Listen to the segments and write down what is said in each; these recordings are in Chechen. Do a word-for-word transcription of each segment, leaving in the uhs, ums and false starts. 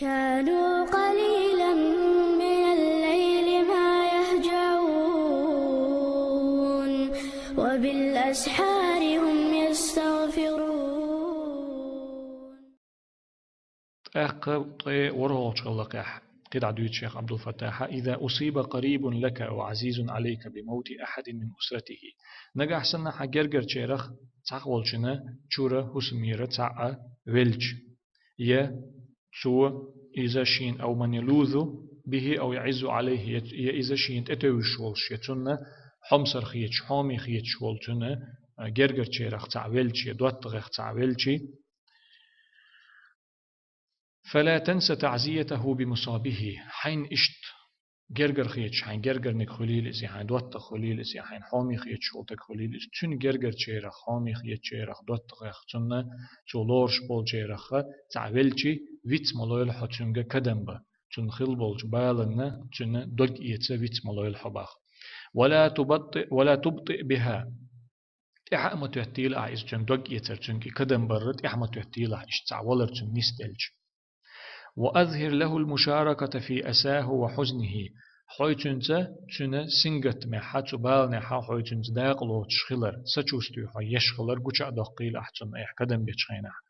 كانوا قليلا من الليل ما يهجعون وبالأسحار هم يستغفرون. ТӀаккха ткъе ворхӀалгӀачу гӀиллакхехь кхидӀа дуьйцу шех Ӏабдул-Фаттахьа: إذا أصيب قريب لك أو عزيز عليك بموت أحد من أسرته. Нагахь санна хьан гергарчарах цхьаъ волчунна чура, хӀусамера цхьаъ велча, я цо иза шена, أو من يلوذ به أو يعز عليه, я, я иза шена тӀетевжаш волуш, я цунна хьомсара хеташ, хьоме хеташ волу цунна, а, гергарчарах цхьаъ велча, я доттагӀех цхьаъ велча, فلا تنس تعزيته بمصابه. Хьайна иштта гергара хеташ, хьайн гергарниг хуьлийла иза, хьайн доттагӀа хуьлийла иза, хьайна хьоме хеташ волу стаг хуьлийла иза, цуьнан гергарчарах, хьоме хетачарах, доттагӀех, цунна, цо лоруш болчарах цхьаъ велча, виц ма лойла хьо цуьнга кадам бан, цунна хилла болчу баланна цуьнан дог эца виц ма лойла хьо боху. ولا تبطئ، ولا تبطئ بها. ТӀаьхьа а ма тоьттийла ахь иза, цуьнан дог эцар, цуьнга и кадам барра тӀаьхьа ма тоьттийла ахь, иштта цхьаъ валар цуьнан нисделча. وأظهر له المشاركة في أساه وحزنه. Хьо цуьнца, цуьнан сингаттамехь, цу баланехь хьо цуьнца дакъа лоцуш хилар, сочувствие хьо еш хилар гуча а доккхийла ахь цунна, ахь кадам бечу хенахь.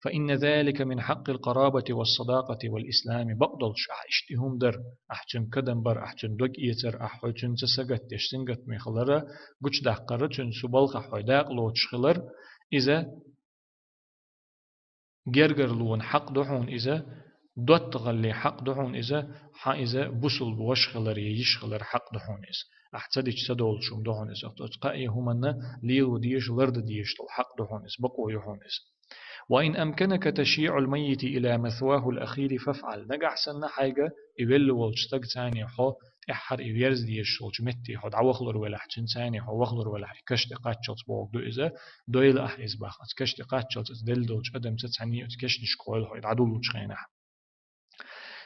فإن ذلك من حق القرابة والصداقة والإسلام. Бакъдолуш, ахь иштта и хӀума дар, ахь цуьнга кадам бар, ахь цуьнан дог эцар, ахь хьо цуьнца сагатдеш, сингаттаме хилар, гучудаккхар, цуьнца цу балхахь хьо дакъа лоцуш хилар, иза гергарлонан хьакъ ду хьуна иза, доттагӀаллин хьакъ ду хьуна иза, хьан иза бусулба ваша хилар я йиша хилар хьакъ ду хьуна иза. Ахь ца дича ца долуш хӀума ду хьуна иза. Оцу кхаа хӀуманна лело дезаш, лардан дезаш долу хьакъ ду хьуна иза, бакъо ю хьуна иза. وإن أمكنك تشييع الميت إلى مثواه الأخير فافعل. Нагахь санна хьайга и велла волчу стагца хьо тӀаьххьара и верза дезаш волчу метте хьо дӀавахалур велахь, цуьнца хьо вахалур велахь, и каш тӀе кхаччалц бохург ду иза, дойла ахь иза боху, оцу каш тӀе кхаччалц оцу делла долчу адамца цхьаьний оцу кешнашка гӀойла хьо и дӀадуллучу хенахь.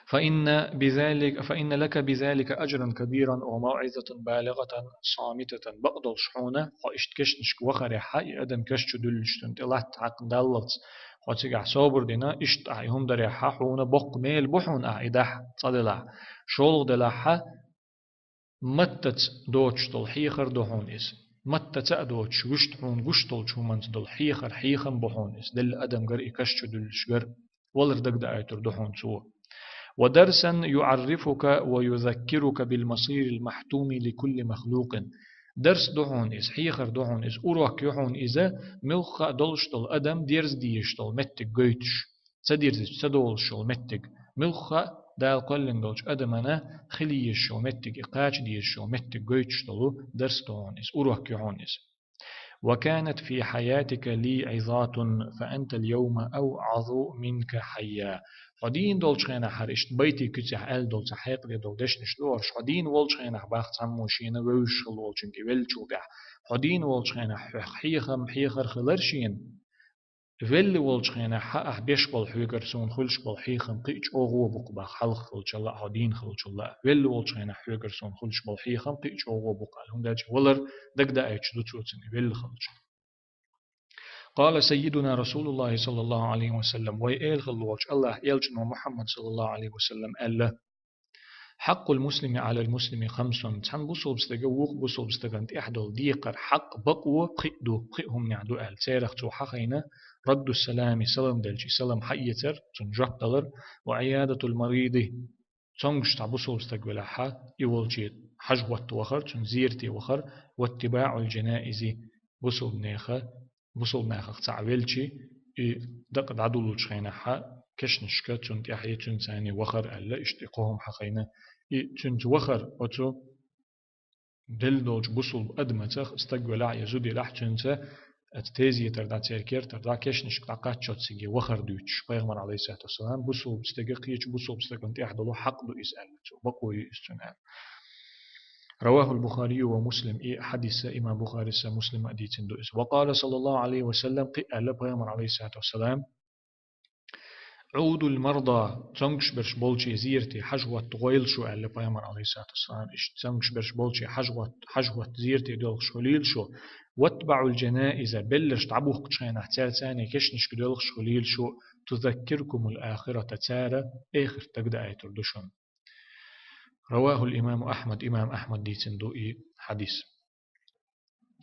فإن بذلك، فإن لك بذلك أجرا كبيرا وموعظة بالغة صامتة. Бакъдолуш хьуна, хьо иштта кешнашка вахарехь, и адам каш чу дуьллуш цунна тӀе латта хьакхна даллалц, хьо цигахь собар дина, иштта ахь и хӀума дарехь, хьуна боккха мел бу хьуна ахь и дахь, цкъа делахь, шолгӀа делахь, маттаца доцуш долу хьехар ду хьуна иза. Маттаца а доцуш, вуьшта хьуна гуш долчу хӀуманца долу хьехар, хьехам бу хьуна иза. Делла адамгара и каш чу дуьллушгара валар дагадоуьйтур ду хьуна цо. ودرسا يعرفك ويذكرك بالمصير المحتوم لكل مخلوق. Дарс ду хьуна иза, хьехар ду хьуна иза, урок ю хьуна иза, муьлхха а долуш долу адам дерза дезаш долу меттиг гойтуш. Ца дирзича ца долуш йолу меттиг, муьлхха а Дала кхоьллина долчу адамана хила езаш йолу меттиг, и кхача дезаш йолу меттиг гойтуш долу дарс ду хьуна иза, урок ю хьуна иза. وكانت في حياتك لي عظات، فأنت اليوم أوعظ منك حيا. Хьо дийна долчу хенахь, хӀара иштта байтийн куьцехь аьлла долу цхьа хьекъале долу дешнаш ду хӀорш, хьо дийна волчу хенахь боху цхьаммо шена вевзаш хилла волчуьнга и веллачул тӀаьхьа. Хьо дийна волчу хенахь хьоьх хьехам, хьехар хилар шена. Велла волчу хенахь ахь беш болу хьоьгара суна хуьлуш болу хьехам кхин а чӀогӀа бу-кх боху, хьалха хиллачул а, хьо дийна хиллачул а. Велла волчу хенахь хьоьгара суна хуьлуш болу хьехам кхин а чӀогӀа бу-кх аьлла, хӀунда аьлча валар дагадоуьйтуш ду цо цунна и велла хиллачул. قال سيدنا رسول الله صلى الله عليه وسلم. Вай эла хилла волчу АллахӀан элчано Мухьаммад саллаллаху Ӏалайхи ва саллам аьлла: حق المسلم على المسلم خمس. Цхьана бусулба стага вукху бусулба стагана тӀехь долу декхар, хьакъ, бакъо пхиъ ду, пхиъ хӀуманехь ду аьлла. Церах цо хьахийна: رد السلام, салам делча и салам хьаэцар, цунна жоп далар, وعيادة المريض, цомгуш цхьа бусулба стаг велахь, и волче хьажа-хӀотта вахар, цунна зерате вахар, واتباع الجنائز, бусулба нехан бусулба нахах цхьаъ велча, и дакъа дӀадуллучу хенахь кешнашка цунна тӀаьхье цуьнца цхьаьний вахар аьлла, иштта и кхо хӀума хьахийна. И цуьнца вахар оцу делла долчу бусулба адамаца, стаг велахь я зуда елахь, цуьнца оцу тезетар дӀа, церан кертар дӀа, кешнашка дӀакхаччалц цига вахар дуьйцуш, пайхамар, Ӏалайхиссалату вассалам, бусулба стага кхечу бусулба стагана тӀехь долу хьакъ ду иза аьлла цо, бакъо ю иза цуьнан аьлла. رواه البخاري ومسلم, и хьадис имам Бухарис а, Муслима а дийцина ду иза. وقال صلى الله عليه وسلم, кхин а аьлла пайхамар, Ӏалайхиссалату вассалам: عودوا المرضى, цомгуш берш болче зерате хьажа-хӀотта гӀойла шу аьлла пайхамар, Ӏалайхиссалату вассалам. Иштта цомгуш берш болче хьажа-хӀотта, хьажа-хӀотта зерате доьлхуш хуьлийла шу. واتبعوا الجنائز, белларш дӀабухкучу хенахь цаьрца цхьаьний кешнашка доьлхуш хуьлийла шу. تذكركم الآخرة, цара эхарт дагадоуьйтур ду шуна. رواه الإمام أحمد, имам Ахьмада дийцина ду и хьадис.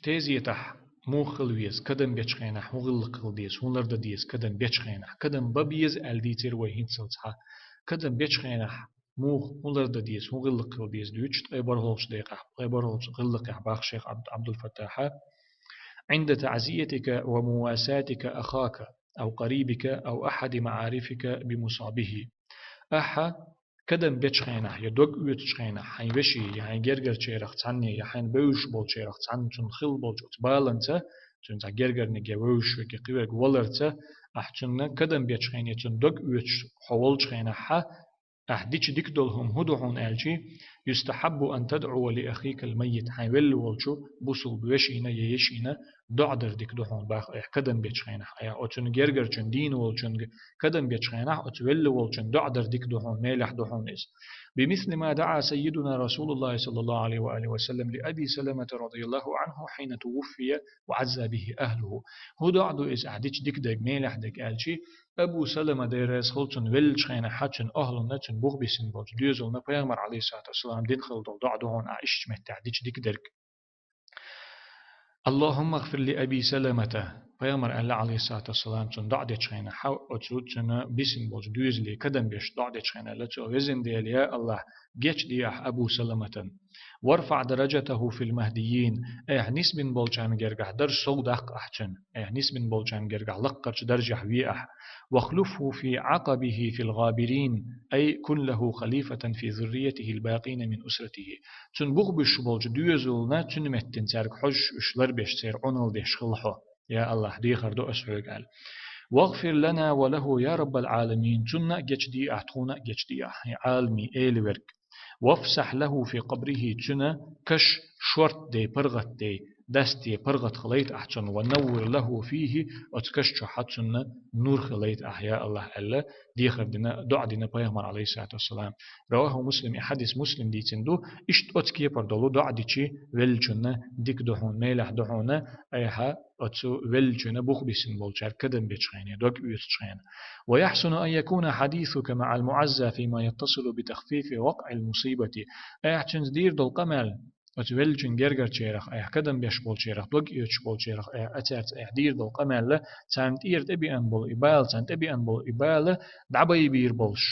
Тезетахь муха хила веза, кадам бечу хенахь хӀун гӀиллакх хила деза, хӀун лардан деза кадам бечу хенахь, кадам бан беза аьлла дийцира вай хӀинццалц хьа. Кадам бечу хенахь муха, хӀун лардан деза, хӀун гӀиллакх хила деза дуьйцуш, ткъе бархӀолгӀачу декъехь, ткъе бархӀолгӀачу гӀиллакхехь боху шайх Абд-, Абдул-Фаттахьа: عند تعزيتك ومواساتك أخاك أو قريبك أو أحد معارفك بمصابه. Ахьа кадам бечу хенахь, я дог оьцучу хенахь, хьайн вешин, я хьайн гергарчарах цхьанне, я хьайна бевзаш болчарах цхьанна, цунна хилла болчу оцу баланца, цуьнан цхьа гергарниг я вевзаш верг, я кхин верг валарца, ахь цунна кадам бечу хенахь, цунна дог оьцуш хьо волчу хенахь, ахь дича дика долу хӀума хӀун ду хьуна аьлчи: يستحب أن تدعو لأخيك الميت, хьайн велла волчу бусулба вешина я ешина доӀа дар дика ду хьуна боху, айхьа кадам бечу хенахь, айхьа оцунна гергарчунна, дийна волчунна кадам бечу хенахь, оцу велла волчунна доӀа дар дика ду хьуна, мелехь ду хьуна иза. بمثل ما دعا سيدنا رسول الله صلى الله عليه وآله وسلم لأبي سلمة رضي الله عنه حين توفي وعزى به أهله. ХӀун доӀа ду иза, ахь дича дика дерг, мелехь дерг аьлчи, Абу Салама, Дела реза хуьлда цунна, веллачу хенахь, хьан цуьнан охьалунна, цуьнан бух бисина болчу доьзална пайхамар, Ӏалайхиссалату вассалам, дина хилла долу доӀа ду хьуна ахь иштта меттехь дича дика дерг. اللهم اغفر لأبي سلمة. Пайхамар аьлла, Ӏалайхиссалату вассалам, цунна доӀа дечу хенахь, хьан оцу цуьнан бисина болчу доьзале кадам беш доӀа дечу хенахь аьлла цо: Везан Дела, я АллахӀ, гечдехьа Абу Саламатан. وارفع درجته في المهديين. Айхьа нисбина болчарна гергахь дарж сов даккха ахь цуьнан. Айхьа нисбина болчарна гергахь лаккхарчу даржехь ве ахь. واخلفه في عقبه في الغابرين. أي كن له خليفة في ذريته الباقين من أسرته. Цуьнан бух буьсуш болчу доьзална цуьнан меттана цаьрга хьожуш, уьш ларбеш, церан Ӏуналла деш хила хьо. Я АллахӀ, дехар ду ас хьоьга аьлла. واغفر لنا وله يا رب العالمين. Цунна а гечдехьа, тхуна а гечдехьа, хӀай Ӏаламийн Эла верг. وافسح له في قبره, цуьнан каш шорта дей, паргӀат дей, дасте паргӀат хилайта ахь цунна, ونور له فيه, оцу каш чохь а цунна нур хилайта ахь, я АллахӀ, аьлла, дехар дина, доӀа дина пайхамар, Ӏалайхиссалату вассалам. رواه مسلم, и хьадис Муслим дийцина ду, иштта оцу кепара долу доӀа дичи веллачунна дика ду хьуна, мелехь ду хьуна, айхьа оцу веллачуьнан бух бисина болчаьрга кадам бечу хенахь, дог оьцучу хенахь. ويحسن أن يكون حديثك مع المعزى فيما يتصل بتخفيف وقع المصيبة. Айхьа цуьнца дийр долу къамел, оцу веллачуьнан гергарчарах, айхьа кадам беш болчарах, дог оьцуш болчарах, айхьа цаьрца айхьа дийр долу къамел, царна тӀера тӀебеана болу и бала, царна тӀебеана болу и бала дӀабайбийр болуш.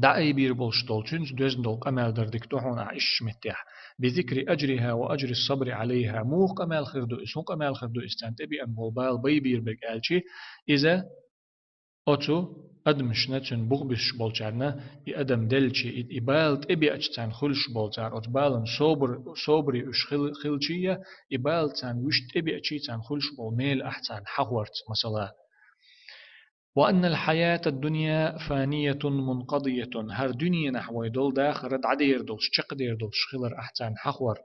ДӀаайбийр болуш долу, цуьнца доьзна долу къамел дар дика ду хьуна ахь иштта меттехь. بذكر أجرها وأجر الصبر عليها. Муха къамел хир ду иза, хӀун къамел хир ду иза, царна тӀебеана болу бала байбийр берг аьлчи, иза оцу адамашна, цуьнан бух буьсуш болчарна, и адам деллачи, и, и бала тӀебеача царна хуьлуш болу, цара оцу балан собар, собаре уьш хил-, хилчи я, и бала царна вуьшта тӀебеачи, царна хуьлуш болу мела ахь царна хьахорца, масала. وأن الحياة الدنيا فانية منقضية. ХӀара дуьненахь вай долу дахар дӀадер долуш, чекхдер долуш хилар ахь царна хьахор.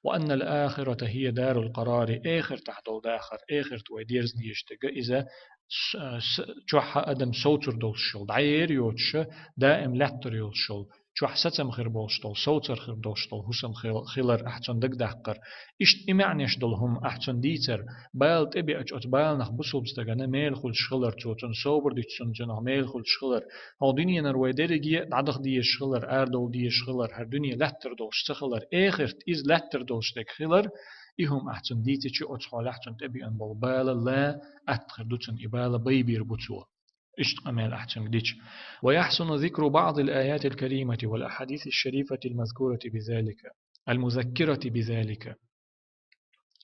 وأن الآخرة هي دار القرار. Эхартахь долу дахар, эхарт вай дерза дезаш дерг иза с-, с-, чохь а адам совцур долуш йолу, дӀаер йоцуш, даим лаьттар йолуш йолу, чохь сацам хир болуш долу, совцар хир долуш долу хӀусам хил-, хилар ахь цунна дагадаккхар. Иштта и маьӀнеш долу хӀума ахь цунна дийцар, бала тӀебеача оцу баланах бусулба стагана мела хуьлуш хилар, цо цунна собар дуьту, цунна цунах мела хуьлуш хилар. ХӀокху дуьненара вай дерриге а дӀадаха дезаш хилар, арадовла дезаш хилар, хӀара дуьне лаьттар долуш ца хилар, эхарт иза лаьттар долуш дерг хилар, и хӀума ахь цунна дийцичи, оцу хьолехь цунна тӀебеана болу бала ла атта хир ду цунна, и бала байбийр бу цо. Иштта къамел ахь цуьнга дича. ويحسن ذكر بعض الآيات الكريمة والأحاديث الشريفة المذكورة بذلك، المذكرة بذلك.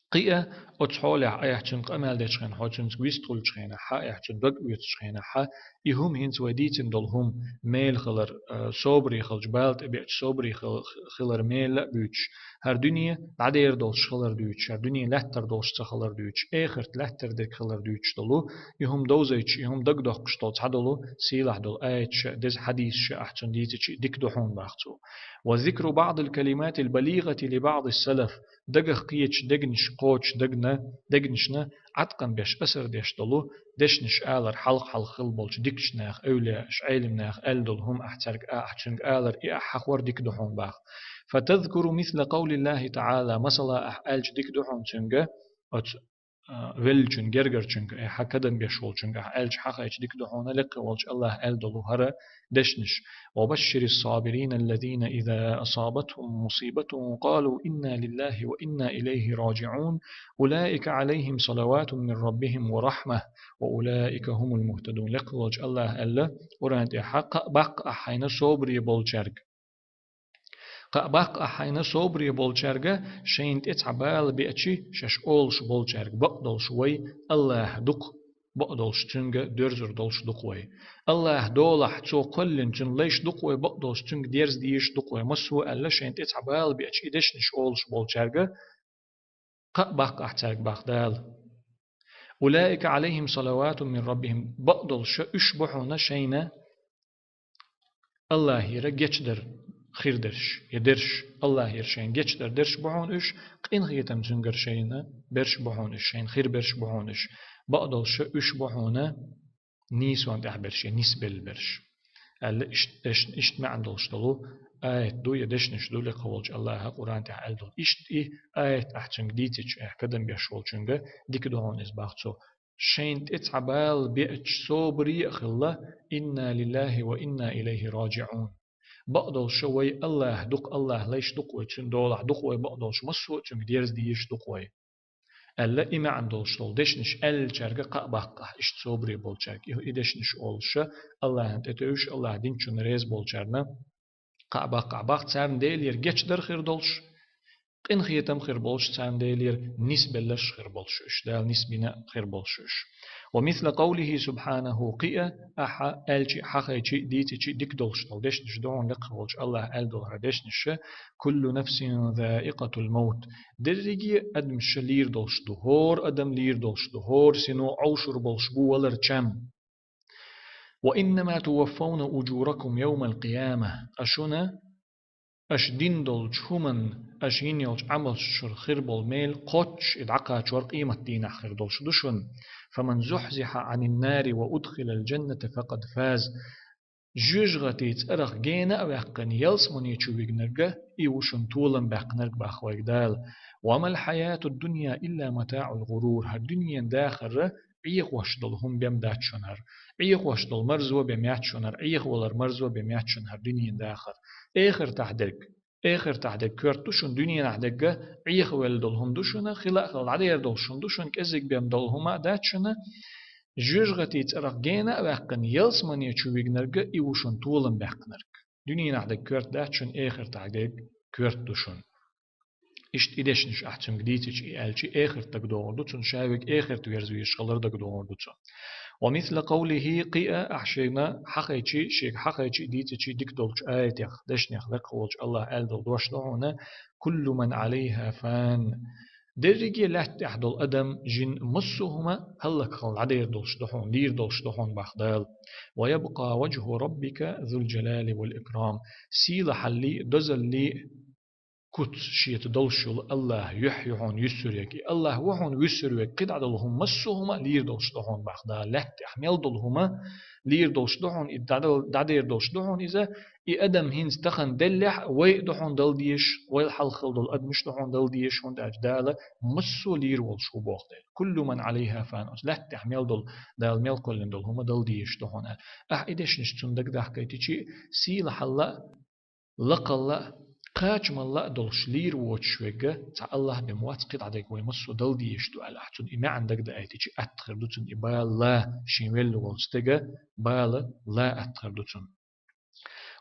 Кхин а оцу хьолехь айхьа цуьнга къамел дечу хенахь, хьо цуьнца вистхуьлучу хенахь, хьа айхьа цуьнан дог оьцучу хенахь, хьа и хӀума хӀинца вай дийцина долу хӀума, мела хилар, а, собаре хилча, бала тӀебеача собаре хил-, хилар мела а буьйцуш, хӀара дуьне дӀадер долуш хилар дуьйцуш, хӀара дуьне лаьттар долуш ца хилар дуьйцуш, эхарт лаьттар дерг хилар дуьйцуш долу, и хӀума довзуьйтуш, и хӀума дагадоккхуш долу цхьадолу сийлахь долу аяташ а, деза хьадисаш а ахь цунна дийцичи дика ду хьуна боху цо. وذكر بعض الكلمات البليغة لبعض السلف. Дагах кхеташ дегнаш, кхочуш дегна, дегнашна Ӏаткъам беш, асар деш долу дешнаш алар, хьалха-хьалха хилла болчу дикачу наха, эвлаяаша, Ӏелим наха аьлла долу хӀума ахь цаьрга а, ахь цуьнга алар, и ахь хьахор дика ду хьуна боху. فتذكر مثل قول الله تعالى. Масала, ахь аьлча дика ду хьуна цуьнга оцу веллачун гергарчунга, э, хьа кадам беш волчунга, ахь аьлча хьахайча дика ду хьуна, лекха волчу Аллаха аьлла долу хӀара дешнаш. وبشر الصابرين الذين إذا أصابتهم مصيبة قالوا إنا لله وإنا إليه راجعون أولئك عليهم صلوات من ربهم ورحمة وأولئك هم المهتدون. Лекха волчу Аллаха аьлла Къуръан тӀехь: кхаъ баккха ахь хьайна собаре болчаьрга. Кхаъ баккха ахь хьайна собаре болчаьрга, шайна тӀе цхьа бала беачи, шаьш олуш болчаьрга. Бакъдолуш вай Аллаха дукха, бакъдолуш цуьнга доьрзур долуш дукха вай. Аллаха долахь, цо кхоьллина цуьнан лайш дукха вай, бакъдолуш цуьнга дерза дезаш дукха вай. Массо а аьлла, шайна тӀе цхьа бала беачи, и дешнаш олуш болчаьрга, кхаъ баккха ахь цаьрга, бах Дала. أولئك عليهم صلوات من ربهم. Бакъдолуш уьш бу хьуна шайна Аллахера гечдар хир дерш, я дерш, Аллахера шайна гечдар дерш бу хьуна уьш, къинхетам цуьнгара шайна берш бу хьуна уьш, шайна хир берш бу хьуна уьш. Бакъдолуш уьш бу хьуна нийсонан тӀехь берш, я нисбелла берш. Аьлла, ишт-, иш-, иштта маьӀна долуш долу аят ду, я дешнаш ду, лекха волчу Аллаха Къуръан тӀехь аьлла долу. Иштта и аят ахь цуьнга дийцича, ахь кадам беш волчуьнга дика ду хьуна иза, бах цо. Шайна тӀе цхьа бала беача собаре а хилла, إنا لله وإنا إليه راجعون. Бакъдолуш вай Аллаха дукха, Аллаха лайш дукха вай, цуьнан долахь дукха вай, бакъдолуш массо а цуьнга дерза дезаш дукха вай. Аьлла, и маьӀна долуш долу дешнаш аьллачаьрга кхаъ баккха ахь, иштта собаре болчаьрга. И, и дешнаш олуш, Аллахьан тӀе тевжаш, Аллахьан динчунна реза болчарна кхаъ баккха ахь, бах царна Делера гечдар хир долуш, къинхетам хир болуш, царна Делера нисбелларш хир болуш уьш, Дала нисбина хир болуш уьш. ومثل قوله سبحانه, кхин а ахьа аьлчи, хьахайчи, дийцичи дика долуш долу дешнаш ду хьуна, лекха волчу Аллаха аьлла долу хӀара дешнаш: كل نفس ذائقة الموت. Дерриге а адамаш лийр долуш ду, хӀора адам лийр долуш ду, хӀора сино Ӏовшур болуш бу валар чам. وإنما توفون أجوركم يوم القيامة. Ткъа шуна аша дина долчу хӀуманна, аша йина йолчу Ӏамалшна шуна хир болу мел кхоччуш, и дӀакхачор къематдийнахь хир долуш ду шуна. فمن زحزح عن النار وأدخل الجنة فقد فاز. Жоьжахатин цӀарах гена а ваьккхина, ялсамане чу вигнарг, и ву шуна толам баьккхинарг, бах вайга Дала. وما الحياة الدنيا إلا متاع الغرور. ХӀара дуьненан дахар Ӏехош долу хӀума бен дац шуна хӀара. Ӏехош долу марзо бен яц шуна хӀара. Ӏехавалар марзо бен яц шуна хӀара дуьненан дахар. Эхартахь дерг, эхартахь дерг коьрта ду шуна, дуьненахь дерг Ӏехавелла долу хӀума ду шуна, хила а хилла дӀадер долуш хӀума ду шуна, кӀезиг бен долу хӀума а дац шуна. Жоьжахатин цӀарах гена а ваьккхина, ялсамане чу вигнарг, и ву шуна толам баьккхинарг. Дуьненахь дерг коьрта дац шуна, эхартахь дерг коьрта ду шуна. Иштта и дешнаш ахь цуьнга дийцича, и аьлчи, эхарт дагадогӀур ду цунна, ша вега эхарт верза везаш хилар дагадогӀур ду цунна. ومثل قوله, кхин а ахь шена хьахайчи, шега хьахайчи, дийцичи дика долчу аятех, дешнех, лекха волчу Аллаха аьлла долу дош ду хьуна: كل من عليها فان. Дерриге а лаьтта тӀехь долу адам, жин, массо а хӀума хӀаллакхилла дӀадер долуш ду хьуна, лийр долуш ду хьуна, бах Дала. ويبقى وجه ربك ذو الجلال والإكرام. Сийлахьаллий, дозаллий куц шеца долуш йолу Аллаха юьхь ю хьуна юьссур верг. И Аллах ву хьуна вуьссур верг. КхидӀа долу хӀума, массо а хӀума а лийр долуш ду хьуна, бах Дала. Лаьтта тӀехь мел долу хӀума лийр долуш ду хьуна, и дӀадал-, дӀадер долуш ду хьуна иза. И адам хӀинца тахана деллехь а, вай а ду хьуна дала дезаш, вайл хьалха хилла долу адамаш ду хьуна дала дезаш, хӀунда аьлча Дала массо а лийр волуш ву, боху Дала. كل من عليها فان. Оцу лаьтта тӀехь мел долу, Дала мел кхоьллина долу хӀума дала дезаш ду хьуна аьлла. Ахь и дешнаш цунна дагадахкийтичи, сийлахьалла а, лакхалла а, кхачамалла а долуш лийр воцуш верг цхьа Аллах бен вац, кхидӀа дерг вай массо а дала дезаш ду аьлла, ахь цунна и маьӀна дагадахийтичи, атта хир ду цунна и бала лан, шен велла волчу стеган бала лан атта хир ду цунна.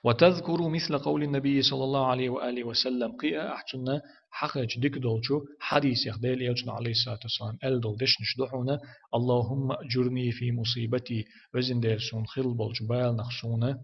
وتذكر مثل قول النبي صلى الله عليه وآله وسلم, кхин а ахь цунна хьахайча дика долчу хьадисех, Делан Элчано, عليه الصلاة والسلام, аьлла долу дешнаш ду хьуна: اللهم أجرني في مصيبتي, везан Дела, суна хилла болчу баланах суна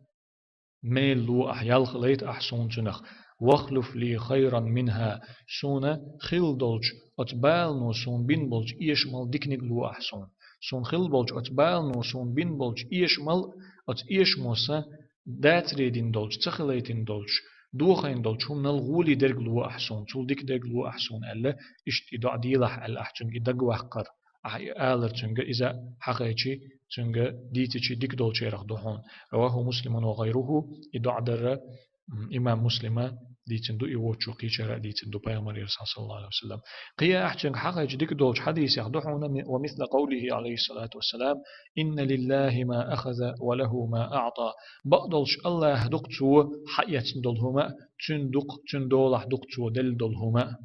мел ло ахь, ял хилийта ахь суна цунах. واخلف لي خيرا منها, суна хилла долчу оцу балано суна бина болчу эшамал диканиг ло ахь суна. Суна хилла болчу оцу балано суна бина болчу эшамал, оцу эшамо сан дацаре дина долчу, ца хилийтина долчу, дохийна долчу хӀуманал гӀоле дерг ло ахь суна, цул дика дерг ло ахь суна аьлла, иштта и доӀа делахь аьлла, ахь цуьнга и дагаваккхар. Ахь и алар цуьнга, иза хьахайчи, цуьнга дийцичи дика долчарах ду хьуна. رواه مسلم وغيره, и доӀа дара, м, имам Муслима, дийцина ду, и вочо кхечара а дийцина ду пайхамарера, саллаллаху алейхи ва саллям. Кхе а ахчанга хьахайча дика долчу хьадисех ду хьуна, ومثل قوله عليه الصلاة والسلام: إن لله ما أخذ وله ما أعطى. Бакъдолуш Аллаха дукха цо хьаэцна долу хӀума а, цуьнан дукха, цуьнан долахь дукха цо делла долу хӀума а.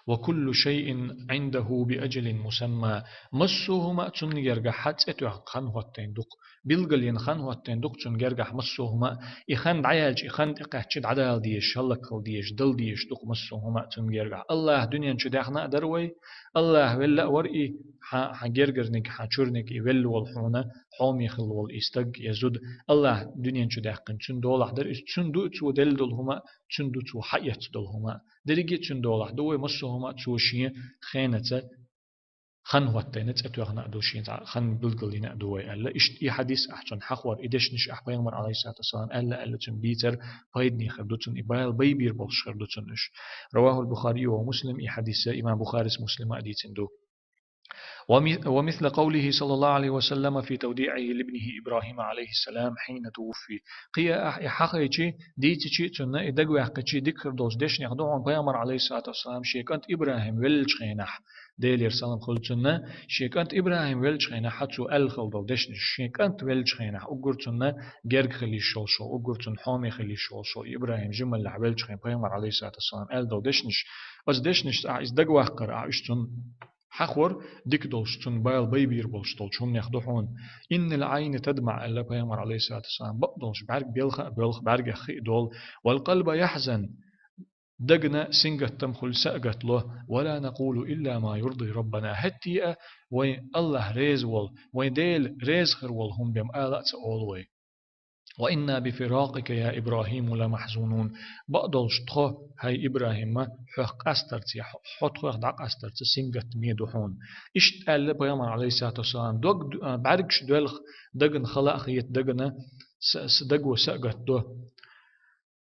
وكل شيء عنده بأجل مسمى. Массо а хӀума а цунна гергахь хьан цӀе тоьхна хан хӀоттийна дукха. Билгалйина хан хӀоттийна дукха цунна гергахь массо а хӀума а. И хан дӀаяьлча, и хан тӀекхаьчча дӀадала дезаш, хӀаллакхала дезаш, дала дезаш дукха массо а хӀума а цунна гергахь. Аллаха дуьнен чу даьхна а дара вай, Аллаха велла а вара и, хьан, хьан гергарниг, хьан чуьрниг и велла волу хьуна, хьоме хилла волу и стаг я зуда. Аллаха дуьнен чу даьккхина, цуьнан долахь дара иза, цуьнан ду цо делла долу хӀума а, цуьнан ду цо хьаэцна долу хӀума а. Дерриге а цуьнан долахь ду вай, массо а хӀума а цо шен хенаца хан хӀоттийна, цӀе тоьхна а ду шен, цхьа хан билгалйина а ду вай аьлла. Иштта и хьадис ахь цунна хьахор, и дешнаш ахь пайхамар, алейхиссалату вассалам, аьлла, аьлла цунна дийцар пайдане хир ду цунна, и бала байбийр болуш хир ду цунна уьш. رواه البخاري ومسلم, и хьадис имам Бухарис, Муслима а дийцина ду. ومثل قوله صلى الله عليه وسلم في توديعه لابنه إبراهيم عليه السلام حين توفي. Кхе а ахь и хьахайчи, дийцичи а цунна, и дагаваьккхичи дика хир долчу дешнех ду хьуна пайхамар, алейхиссалату вассалам, шен кӀант ИбрахӀим веллачу хенахь, Делера салам хуьлу цунна, шен кӀант ИбрахӀим веллачу хенахь хьан цо аьлла хилла долу дешнаш, шен кӀант веллачу хенахь уггар цунна герга хила йиш йолуш волу, уггар цунна хьоме хила йиш йолуш волу ИбрахӀим жималлехь веллачу хенахь пайхамар, алейхиссалату вассалам, аьлла долу дешнаш, оцу дешнашца ахь иза дагаваккхар, ахь уьш цунна хьахор, дика долуш, цунна бала байбийр болуш долчу хӀуманех ду хьуна. إن العين تدمع, аьлла пайхамар, алейхиссалату вассалам, бакъдолуш бӀаьрг белха а боьлху, бӀаьргех хи а долу, والقلب يحزن, дагна сингаттам хуьлу, са а гатло, ولا نقول إلا ما يرضي ربنا, хӀетте а вайн Аллах реза волу, вайн Дела реза хир волу хӀума бен ала а ца олу вай. وإنا بفراقك يا إبراهيم لمحزونون. Бакъдолуш тхо, хӀай ИбрахӀим, хьох къастарца, я хьо тхох дӀакъастарца сингаттаме ду хьуна. Иштта аьлла пайхамар, алейхиссалату вассалам, дог, а, бӀаьргаш доьлху, дагна хала а хета, дагна с-, с-, даго са а гатдо.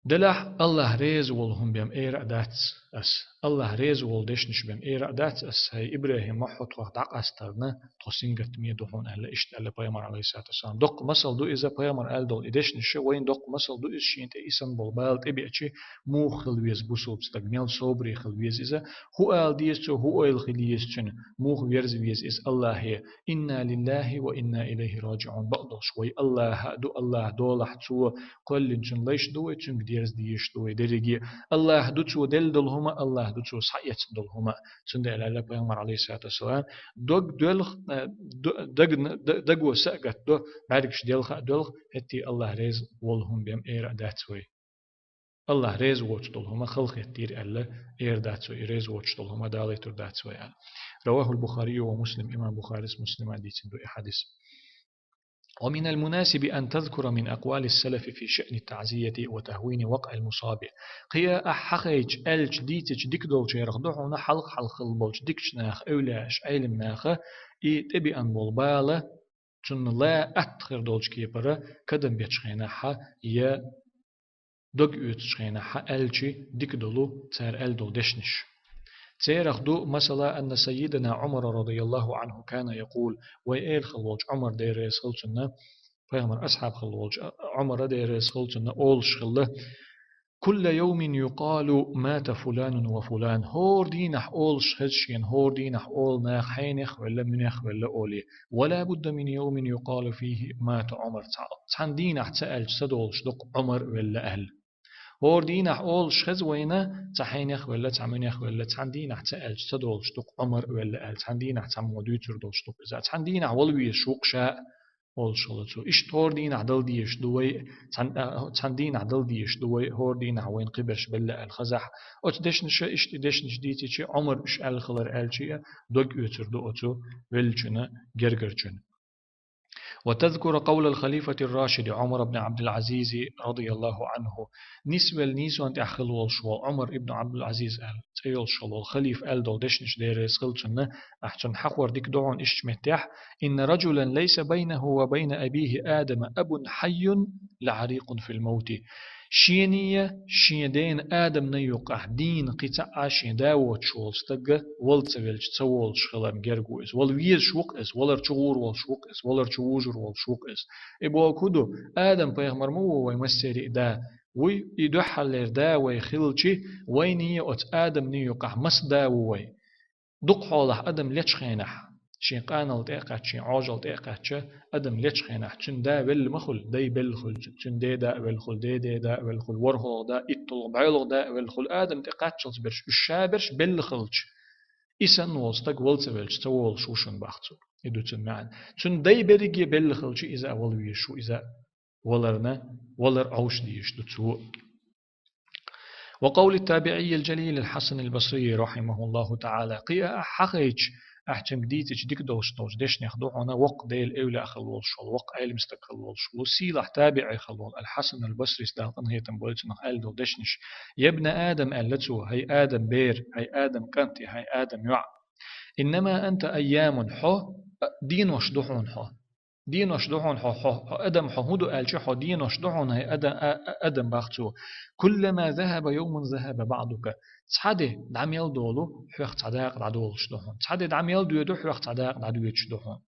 Делахь Аллах реза волу хӀума бен эр а дац ас. Аллах реза волу дешнаш бен эр а дац ас, хӀай ИбрахӀим, хьо тхох дӀакъастарна, тхо сингаттаме ду хьуна аьлла, иштта аьлла пайхамар, алейхиссалату вассалам. Доккха масал ду иза пайхамар аьлла долу и дешнаш, вайн доккха масал ду иза, шена тӀе исан болу бала тӀебеачи, муха хила веза бусалба стаг, мел собаре хила веза иза, хӀун ала деза цо, хӀун ойла хила еза цуьнан, муха верза веза иза Аллахе. إنا لله وإنا إليه راجعون. Бакъдолуш вай Аллаха а ду, Аллаха долахь цо кхоьллинчун лайш ду вай, цуьнга дерза дезаш ду вай дерриге а. Аллаха ду цо делла долу хӀума, Аллаха ду цо схьаэцна долу хӀума. Цундела аьлла пайхамар, алейхиссалату вассалам, дог доьлху, э, д-, дагна, д-, даго са а гатдо, бӀаьргаш делха а доьлху, хӀетте Аллах реза волу хӀума бен эр а дац вай. Аллах реза воцуш долу хӀума халахетийра аьлла, эр дац вай, и реза воцуш долу хӀума далийтур дац вай аьлла. رواه البخاري ومسلم, имам Бухарис, Муслима дийцина ду и хьадис. ومن المناسب أن تذكر من أقوال السلف في شأن التعزية وتهوين وقع المصاب. Кхе а ахь хьахайча, аьлча, дийцича дика долчарах ду хьуна хьалха-хьалха хилла болчу дикачу наха, эвлияаш, Ӏелам наха, и тӀебеана болу бала, цунна ла атта хир долчу кепара, кадам бечу хенахь а, я дог оьцучу хенахь а аьлчи дика долу цара аьлла долу дешнаш. Церах ду, масала, أن سيدنا عمر رضي الله عنه كان يقول, вай эла хилла волчу Ӏумар, Дела реза хила цунна, пайхамар асхьаб хилла волчу Ӏумара, Дела реза хила цунна, олуш хилла: كل يوم يقال مات فلان وفلان. ХӀора дийнахь олуш хеза шена, хӀора дийнахь олу наха хьенех велла, муьнех велла олий. ولا بد من يوم يقال فيه مات عمر. Цхьа-, цхьана дийнахь ца аьлча ца долуш ду-кх Ӏумар велла аьлла. ХӀора дийнахь олуш хеза вайна, цхьа хьенех велла, цхьа муьнех велла, цхьана дийнахь ца аьлча ца долуш ду-кх Ӏумар велла аьлла, цхьана дийнахь цхьаммо дуьйцур долуш ду-кх иза. Цхьана дийнахь вала везаш ву-кх ша а, олуш хилла цо. Иштта хӀора дийнахь дала дезаш ду вай, цхьан-, а, цхьана дийнахь дала дезаш ду вай, хӀора дийнахь вайна кхиберш белла аьлла хезахь. Оцу дешнаша иштта и дешнаш дийцичи, Ӏумар уьш аьлла хилар аьлчи а, дог оьцур ду оцу веллачунна, гергарчунна. وتذكر قول الخليفة الراشد عمر بن عبد العزيز رضي الله عنه. Нисвелла нийсонан тӀехь хилла волуш волу Ӏумар ибн Ӏабдул-Ӏазиз аьлла цӀе йолуш хилла волу халифа аьлла долу дешнаш, Дела реза хила цунна, ахь цунна хьахор дика ду хьуна иштта меттехь: إن رجلا ليس بينه وبين أبيه آدم أب حي لعريق في الموت. Шений, шен дена Адамна юккъахь дийна кхин цхьа а шен да воцуш волу стаг вала ца велча ца волуш хиларна герга ву иза. Вала везаш ву-кх иза, валар чу гӀур волуш ву-кх иза, валар чу вужур волуш ву-кх иза. И бохург хӀун ду? Адам-пайхамар ма ву вайн массеран а да, вуй, и дуьххьарлера да вай хилчи, вайнийя оцу Адамний юкъахь маса да ву вай. Дукха хьолахь адам лечу хенахь, шен къанал тӀе а кхаьчча, шен Ӏожалла тӀе а кхаьчча, адам лечу хенахь, цуьнан да велла ма хуьлу, дай белла хуьлу, цуьнан деда а велла хуьлу, дедеда а велла хуьлу, ворхӀалгӀа да, итталгӀа, бӀоьлгӀа да а велла хуьлу, адам тӀе кхаччалц берш, уьш ша берш белла хилча, и санна волу стаг вала ца велча, ца волуш ву шуна бах цо. И ду цуьнан маьӀна. Цуьнан дай берриге белла хилча, иза а вала везаш ву, иза а валарна, валар Ӏовша дезаш ду цо. وقول التابعي الجليل الحسن البصري رحمه الله تعالى. Кхин а ахь хьахайча, ахь цуьнга дийцича дика долуш долчу дешнех ду хьуна воккха Делан эвлаяъ хилла волуш волу, воккха Ӏелам стаг хилла волуш волу, сийлахь табиӀи хилла волу Аль-Хьасан аль-Басрис, Дала къинхетам бойла цунах, аьлла долу дешнаш. يا ابن آدم, аьлла цо, хӀай Адам бер, хӀай Адам кӀант, хӀай Адам йоӀ. إنما أنت أيام, хьо, а, денош ду хьуна хьо. Денош ду хьуна хьо, хьо, хьо адам, хьо хӀун ду аьлча, хьо денош ду хьуна, хӀай ада-, а-, а-, адам бах цо. كلما ذهب يوم ذهب بعضك. Цхьа де дӀа мел долу, хьоьх цхьа дакъа дӀадолуш ду хьуна. Цхьа де дӀа мел доьду, хьоьх цхьа дакъа дӀадоьдуш ду хьуна.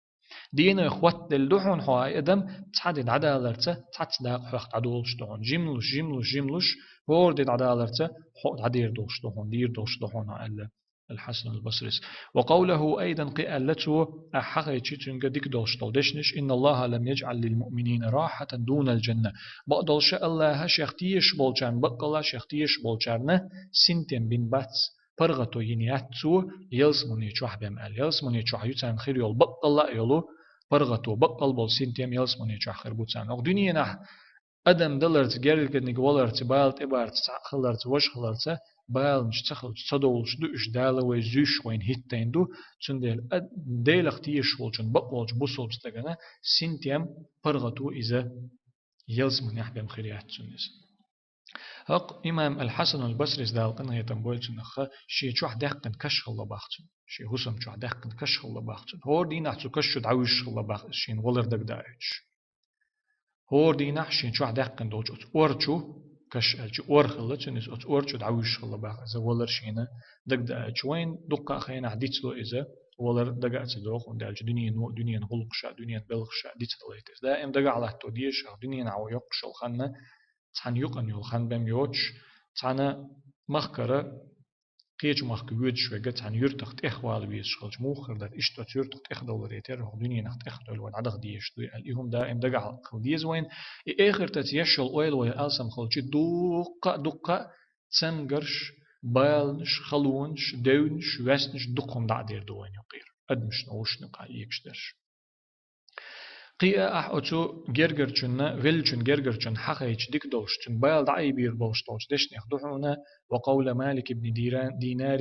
Дийнойх хӀоттаделла ду хьуна хьо, хӀай адам, цхьа де дӀадаларца, цхьацца дакъа хьоьх дӀадолуш ду хьуна. Жимлуш, жимлуш, жимлуш, хӀора де дӀадаларца, хьо дӀадер долуш ду хьуна, дийр долуш ду хьуна, аьлла Аль-Хьасан аль-Басрис. وقوله أيضا, кхин аьлла цо, ахь хьахайчи цуьнга дика долуш долу дешнаш: إن الله لم يجعل للمؤمنين راحة دون الجنة. Бакъдолуша Аллаха шех тешаш болчарна, баккъалла шех тешаш болчарна синтем бин бац, паргӀато йина яц цо, ялсамане чохь бен аьлла. Ялсамане чохь ю царна хир йолу баккъалла а йолу паргӀато, баккъал болу синтем ялсамане чохь хир бу царна. Оха дуьненахь адам даларца, гергарниг валарца, бала тӀебарца, цхьаъ хиларца, важа хиларца, баланаш ца хилча, ца довлуш ду уьш, Дала вай зуьйш вайна хӀиттийна ду, цундела а-, Делах тешаш волчун, бакъ волчу бусалба стагана синтем, паргӀато иза ялсаманехь бен хир яц цунна иза. ХӀокху имам Аль-Хьасан аль-Басрис, Дала къинхетам бойла цунах, шен чохь даьккхина каш хилла бах цунна. Шен хӀусам чохь даьккхина каш хилла бах цунна. ХӀора дийнахь цу каш чу дӀавуьжуш хилла бах иза, шена валар дагадоуьйтуш. ХӀора дийнахь шен чохь даьккхина долчу оцу ор чу, каш аьлча ор хилла цуьнан иза, оцу ор чу дӀавуьжуш хилла бах иза, валар шена дагадоуьйтуш. Вайна дуккха а хенахь дицло иза, валар дага а ца догӀу, хӀунда аьлча дуьнено, дуьненан гӀуллакхаша, дуьненан белхаша диц далайта иза. Даим дагахь латто дезаш, дуьненахь вай йоккхуш йолу хан, цхьана юкъана йолу хан бен йоцуш, цхьана махкара кхечу махка воьдуш верг цхьана юьртах тӀехвала везаш хилча, муха хир дара, иштта оцу юьртах тӀехдовларе терра, хӀокху дуьненах тӀехдевлла вай дӀадаха дезаш дуй аьлла, и хӀума даим дагахь хила деза вайна. И эхартаца еш йолу ойла вай алсам хилча, дуккха а, дуккха а цамгарш, баланаш, халонаш, девнаш, ваьснаш, дукха хӀума дӀа а дер ду вайна юкъера, адамашна, вовшашна юкъахь эгаш дерш. Кхин а ахь оцу гергарчунна, веллачун гергарчунна хьахайча дика долуш, цуьнан бала дӀаайбийр болуш долчу дешнех ду хьуна: وقول مالك بن ديران-، دينار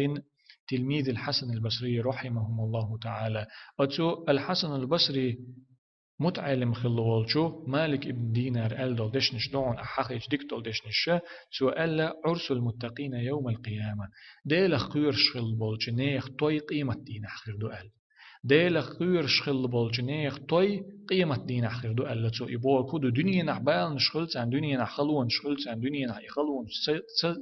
تلميذ الحسن البصري رحمهم الله تعالى. Оцу Аль-Хьасан аль-Басри мутаӀеллим хилла волчу Малик ибн Динар аьлла долу дешнаш ду хьуна, ахь хьахайча дика долу дешнаш, цо аьлла: عرس المتقين يوم القيامة. Делах кхоьруш хилла болчу нехан той къематдийнахь хир ду аьлла. Делах кхоьруш хилла болчу нехан той къематдийнахь хир ду аьлла цо. И бохург хӀун ду, дуьненахь баланаш хуьлу царна, дуьненахь халонаш хуьлу царна, дуьненахь и халонаш ца, ца,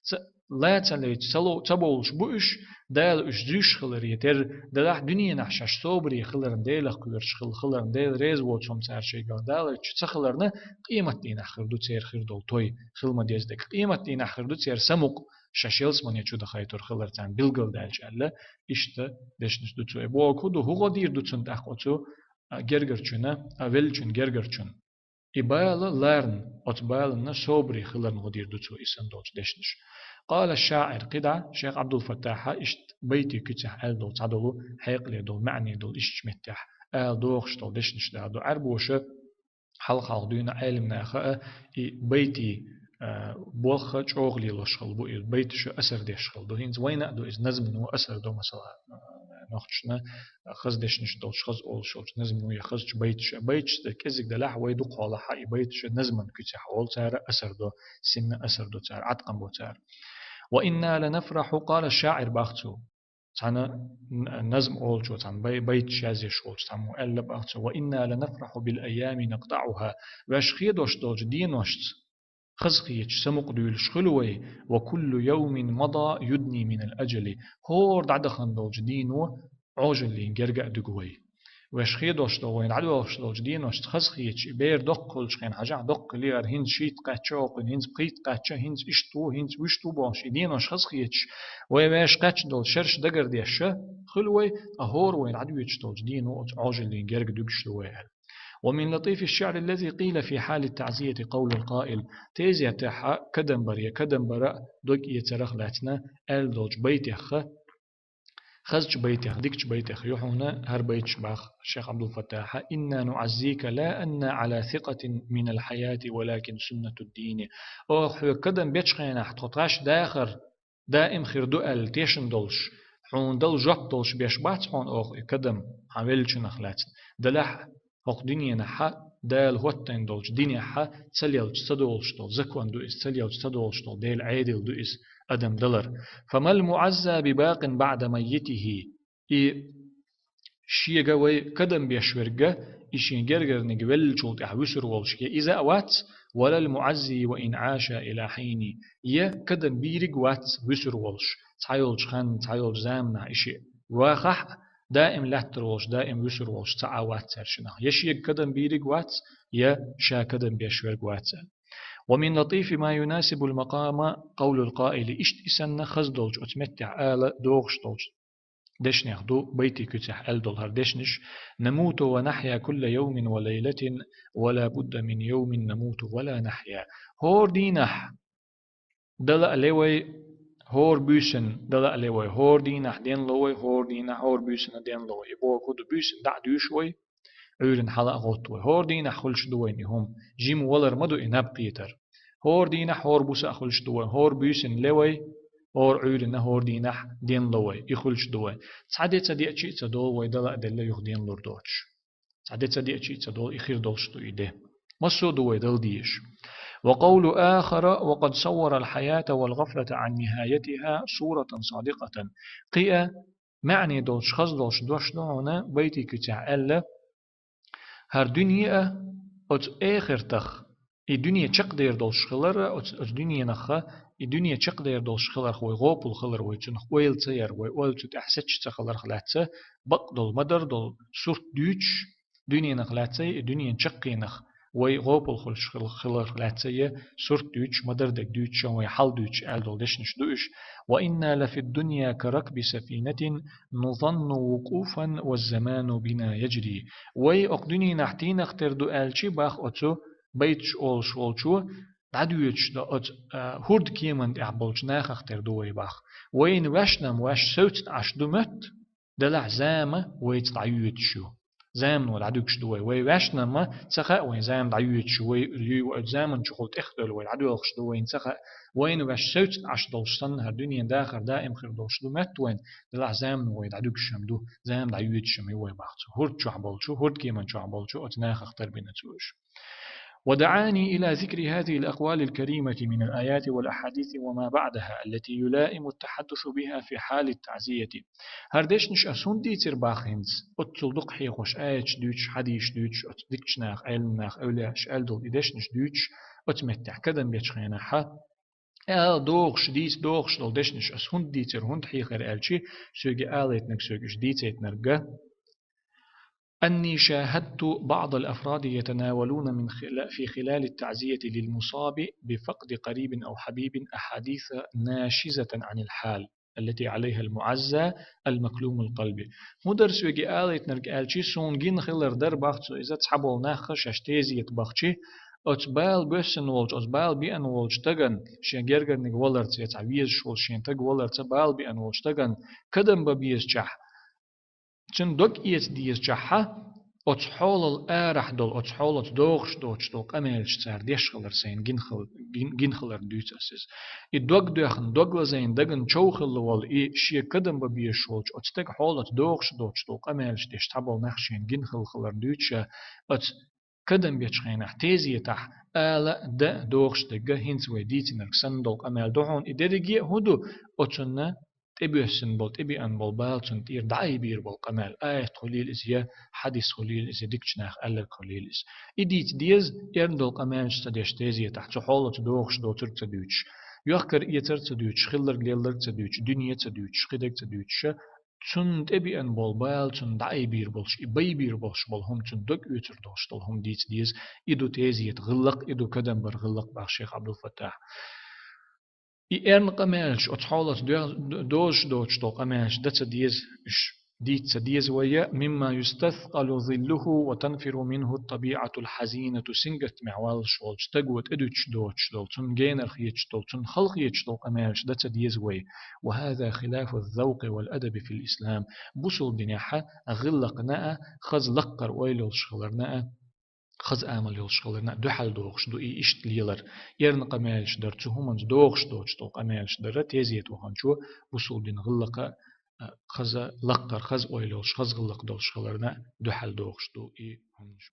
ца, ла ца лайча, ца ло-, ца бовлуш бу уьш, Дала уьш зуьйш хиларе терра, делахь дуьненахь шаьш собаре хиларна, Делах кхоьруш хилла хиларна, Дела реза воцу хӀума цара шайгахь далайча ца хиларна, къематдийнахь хир ду церан хир долу той, хила ма деза дерг. Къематдийнахь хир ду церан самукъа, шаьш ялсамане чу дахайтур хилар царна билгалдаьлча аьлла, иштта дешнаш ду цо. И бохург хӀун ду, хӀун гӀо дийр ду цунна тӀаккха оцу, а, гергарчунна, а, веллачун гергарчунна? И бала ларна, оцу баланна собаре хиларна гӀо дийр ду цо и санна долчу дешнаш. قال الشاعر, кхидӀа шайх Ӏабдул-Фаттахьа иштта байтийн куьцехь аьлла долу цхьадолу, хьекъале долу, маьӀне долу иштта меттехь ала догӀуш долу дешнаш дала ду. Ӏаьрбоша хьалха-хьалха дуьйна Ӏелам наха а и байтийн, а, болх чӀогӀа лелош хилла бу, и байташа асар деш хилла ду. ХӀинца вайна а ду иза, назмано асар до, масала, а, нохчашна хаза дешнаш долчу, хаза олуш йолчу назмано я хазачу байташа. Байташ кӀезиг делахь, вай дукха хьолахь и байташа назман куьцехь олу цара, асар до, синна асар до цара, Ӏаткъам бо цара. وإنا لنفرح, قال الشاعر, бах цо. Цхьана н-, назм олучо, цхьана бай-, байташ язъеш волчу цхьаммо аьлла бах цо: وإنا لنفرح بالأيام نقطعها. Ваьш хедош долчу деношца, хазахеташ, самукъадуьйлуш хуьлу вай, وكل يوم مضى يدني من الأجل. ХӀора дӀадахана долчу дийно Ӏожаллин герга а дуьгу вай. вешхе долуш долу вайн дӀадоьлхуш долчу деношца хазахеташ, и бер доккха хуьлучу хенахь хьажахь, доккха легӀар хӀинца шийтта кхаьчча, окхуьнан хӀинца пхийтта кхаьчча, хӀинца иштта ву, хӀинца вуьшта ву бохуш, и денош хазахеташ, вай вешан кхаьчна долу шераш дагардеш хуьлу вай, ткъа хӀора вай дӀадоьдуш долчу дено оцу Ӏожаллин герга дуьгуш ду вай аьлла. ومن لطيف الشعر الذي قيل في حال التعزية قول القائل, тезетехь кадам бар я кадам бара дог эцарах лаьцна аьлла долчу байтех, хазачу байтех, дикачу байтех ю хьуна хӀара байташ боху шайх Ӏабдул-Фаттахьа: إنا نعزيك لا أنا على ثقة من الحياة ولكن سنة الدين. Оха хьоьга кадам бечу хенахь тхо тхаьш дахар даим хир ду аьлла тешна долуш, хьуна дала жоп долуш беш бац хьуна оха и кадам хьан веллачунах лаьцна. Делахь хӀокху дуьненахь Дала хӀоттийна долчу динехь ца лелча ца долуш долу закон ду иза, ца лелча ца долуш долу Делан Ӏедал ду иза адам далар. فما المعزى بباق بعد ميته. И шега вай кадам беш верг, и шен гергарниг веллачул тӀаьхьа вуьсур волуш я иза а вац, ولا المعزي وإن عاش إلى حين. Я кадам бийриг вац вуьсур волуш, цхьайолчу хан, цхьайолчу заманахь и шиъ вахахь а, даим лаьттар волуш, даим вуьсур волуш цхьа а вац цаьршинах. Я шега кадам бийриг вац, я ша кадам беш верг вац аьлла. ومن لطيف ما يناسب المقام قول القائل, иштта и санна хаза долчу оцу меттехь ала догӀуш долчу дешнех ду байтийн куьцехь аьлла долу хӀара дешнаш: نموت ونحيا كل يوم وليلة ولا بد من يوم نموت ولا نحيا. ХӀора дийнахь дала а ле вай, хӀора буьйсанна дала а ле вай, хӀора дийнахь денло вай, хӀора дийнахь, хӀора буьйсанна денло вай. И бохург ду, буьйсанна дӀа а дуьйшу вай, Ӏуьйранна хьала а гӀотту вай. ХӀора дийнахь хуьлуш ду вайна и хӀума. Жима валар ма ду и наб кхетар. ХӀора дийнахь, хӀора буса а хуьлуш ду вай, хӀора буьйсанна ле вай, хӀора Ӏуьйранна, хӀора дийнахь денло вай, и хуьлуш ду вай. Цхьа де ца деача а ца долу вай дала а делла юха денлур доцуш. Цхьа де ца деача а ца долу и хир долуш ду и де. Массо а ду вай дала дезаш. وقول آخر: وقد صور الحياة والغفلة عن نهايتها صورة صادقة. Кхин а маьӀне долчу, хаза долчу дош ду хьуна байтийн куьцехь аьлла: хӀара дуьне а, оцу эхартах, и дуьне чекхдер долуш хилар а, оцу, оцу дуьненах а, и дуьне чекхдер долуш хиларх вай гӀопал хилар, вай цунах ойла ца яр, вай ойла цу тӀехь сецаш ца хиларх лаьцна, бакъдолу, ма-дарра долу сурт дуьйцуш, дуьненах лаьцна, и дуьненан чаккхенах вай гӀопал хуьлуш хил-, хиларх лаьцна, сурт дуьйцуш, ма-дарра дерг дуьйцуш, вай хьал дуьйцуш аьлла долу дешнаш ду уьш. وإنا لفي الدنيا كركب سفينة نظن وقوفا والزمان بنا يجري. Вай окху дуьненахь тийна тера ду аьлча, боху оцу байташ олуш волчо, дӀадоьдуш ду оцу, а, хӀордан кеман тӀехь болчу нахах тера ду вай, боху. Вайна ваьшна-м ваьш севцна Ӏаш ду моьтту, делахь зама вайца дӀайоьдуш ю. Замано дӀадуьгуш ду вай. Вай ваьшна-м ца хаьа вайна зама дӀайоьдуш ю, вай юй вай заман чухула тӀехдевлла вай дӀадоьлхуш ду, вайна ца хаьа. Вайна ваьш севцна Ӏаш долуш санна, хӀара дуьненан дахар даим хир долуш ду моьтту вайна, делахь замано вай дӀадуьгуш-м ду, зама дӀайоьдуш-м ю вай, боху цо. ХӀорда чохь болчу, хӀордан кеман чохь болчу оцу нахах тера бина цо уьш. ودعاني إلى ذكر هذه الأقوال الكريمة من الآيات والأحاديث وما بعدها التي يلائم التحدث بها في حال التعزية. ХӀара дешнаш ас хӀунда дийцира, боху, хӀинца? Оццул дукха хьехош аяташ дуьйцуш, хьадисаш дуьйцуш, оцу дикачу наха, Ӏеламнаха, эвлияаша аьлла долу и дешнаш дуьйцуш, оцу меттехь кадам бечу хенахь, ала догӀуш, дийца догӀуш долу дешнаш ас хӀунда дийцира, хӀунда хьехира аьлча, соьга алийтинарг, соьга уьш дийцийтинарг: أني شاهدت بعض الأفراد يتناولون من خلا-، في خلال التعزية للمصاب بفقد قريب أو حبيب أحاديث ناشزة عن الحال التي عليها المعزى المكلوم القلب. ХӀун дара соьга алийтинарг аьлча, суна гина хилар дара, боху цо, иза цхьаболу нах шаьш тезета бахча, оцу бала боьссина волчу, оцу бала беана волчу стагана, шен гергарниг валарца, я цхьа везаш волу шен стаг валарца, бала беана волчу стагана кадам бан безачохь, цуьнан дог эца дезачохь, оцу хьолал арахь долу, оцу хьолаца догӀуш доцуш долу къамелаш цара деш хилар сайна гина хил-, гин-, гина хиларна дуьйцу ас иза. И дог доьхна, дог лазийна, дагна чов хилла волу, и шен кадам бан безаш волчу оцу стеган хьолаца догӀуш доцуш долу къамелаш деш цхьаболу нах шайна гина хилла хиларна дуьйцуш, оцу кадам бечу хенахь, тезетахь, ала а, дан а догӀуш дерг хӀинца вай дийцинарг санна долу къамел ду хьуна. И дерриге а хӀун ду? Оцунна тӀебоьссина болу, тӀебеана болу бала цунна тӀера дӀаайбийр болу къамел. Аят хуьлийла иза, я хьадис хуьлийла иза, я дикачу наха аьлларг хуьлийла иза. И дийца деза, эрна долу къамелаш ца деш тезетахь, цу хьолаца догӀуш доцург ца дуьйцуш, йохкар-эцар ца дуьйцуш, хилларг-лелларг ца дуьйцуш, дуьне ца дуьйцуш, кхидерг ца дуьйцуш, цунна тӀебеана болу бала, цунна дӀаайбийр болуш, и байбийр болуш болу хӀума, цунна дог оьцур долуш долу хӀума дийца деза. И ду тезета гӀиллакх, и ду кадам бар гӀиллакх, боху шайх Ӏабдул-Фаттахь. И эрна къамелаш, оцу хьолаца доьгӀ-, дозуш доцуш долу къамелаш дан ца деза, уьш дийца ца деза вай, я: «مما يستثقل ظله وتنفر منه الطبيعة الحزينة», сингаттамехь валлаш волчу стаго тӀедуьтуш доцуш долу, цунна генара хеташ долу, цунна хала хеташ долу къамелаш дан ца деза вай. «وهذا خلاف الذوق والأدب في الإسلام». Бусулба динехь гӀиллакхна а, хаза лаккхара ойла йолуш хиларна а, хаза амал йолуш хиларна а дуьхьал догӀуш ду и иштта лелар. Эрна къамелаш дар, цу хӀуманца догӀуш доцуш долу къамелаш дар, тезета ваханчо бусулба дин гӀиллакха, а, хаза лаккхара, хаза ойла йолуш, хаза гӀиллакх долуш хиларна а дуьхьал догӀуш ду и хӀуманаш.